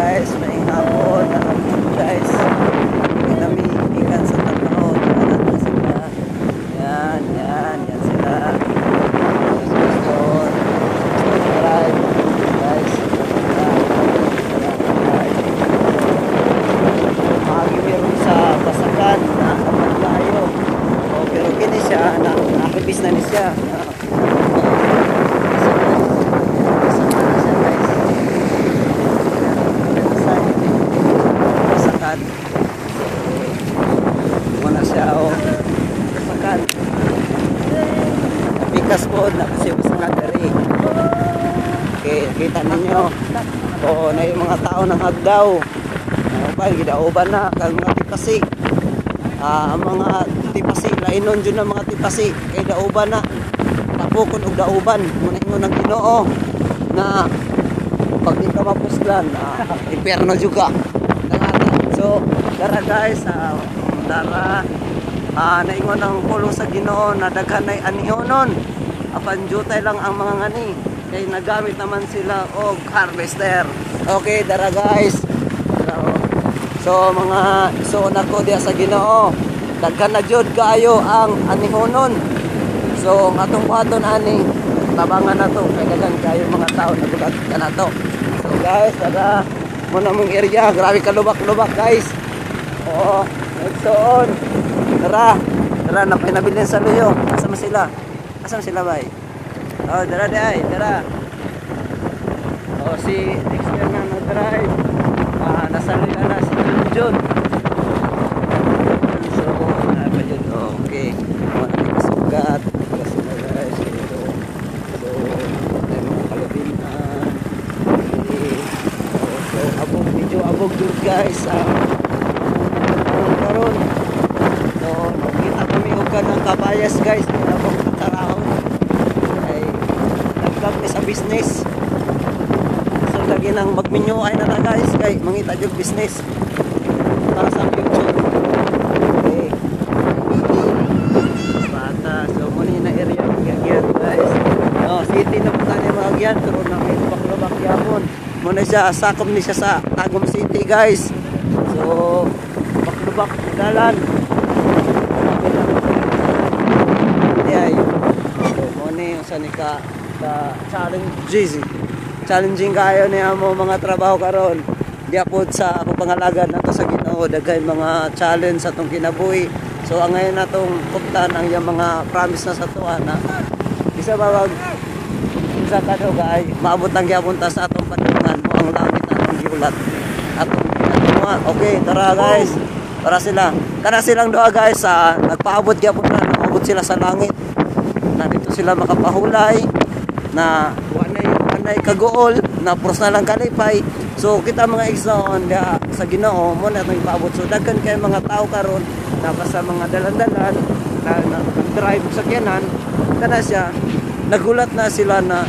Guys, maayong hapon. Guys, kami ikan sa trabaho. Tara na sila. Yan, yan, yan sila. So, subscribe guys. Guys. Maagi meron sa basakan na kapag tayo. Oh, pero kini siya, na nakibis na ni siya. Basakan na siya, guys. Basakan. So, muna siya, oh. Basakan. Pikas po na kasi basakan diri. Okay, nakita ninyo. Oo, na yung mga tao ng hagdaw. Ano gidauban na kang mga tipasi. Ah, ang mga tipasi, lainon dyan ang mga tipasi kay dauban na. Tapokon og dauban, muna ingon ng Ginoo na pag di ka mapuslan, impyerno juga. So, tara guys, tara. Naingon ang pulong sa Ginoo na daghan ay anihonon. Apan jutay lang ang mga ngani kay nagamit naman sila og harvester. Okay, tara guys. Tara, oh. So mga isuon ako diya sa Ginoo. Daghan na jud kaayo ang anihonon. So ang atong buhaton ani, tabangan na to kay daghan kaayo mga tao nagulat ka na to. So guys, tara muna mong area, grabe ka lubak-lubak, guys. Oo, nagsuon. Tara, tara na pinabilin sa luyo. Asa man sila? Asa man sila, bay? Oh, tara di ay, tara. Oh, si Dexter na nag-drive. Nasa luyo na si Junjun. So, na pa yun. Oh, okay. Wala na kasugat. Kasi na guys. Ito. So, ay mga kalubinan. Okay. Oh, so, abog, medyo abog dun, guys. Karon. So, nakita kami og kanang kabayas, guys. Abog tarahon. Ay, naglag ni sa business. So, lagi nang magminyo ay na ta, guys. Kay, mangita jud business para sa future. Okay. Bata. So, muna na area magyagyan, guys. Oh, city na po tayo magagyan. Pero na may lubak-lubak yapon. Muna siya, sakop ni siya sa Tagum City, guys. So, lubak-lubak dalan. Hindi ay. So, muna yung sa nika ka challenge challenging kayo niya mo mga trabaho karon. Diya po sa ako pangalagad nato sa Ginoo, daghay mga challenge sa atong kinabuhi. So ang ngayon natong kuptan ang iyang mga promise na sa tuwa na isa ba wag isa kadugay maabot lang gyapon ta sa atong padulngan mo ang langit atong giulat atong ginagawa. Okay, tara guys. Tara sila. Tara silang duha, guys, sa nagpaabot gyapon na naabot sila sa langit na dito sila makapahulay na wanay kaguol na pros na lang kalipay. So kita mga igsoon diha sa Ginoo mo na itong ipaabot. So daghan kay mga tao karon na basta mga dalan-dalan na drive sa sakyanan kana siya, nagulat na sila na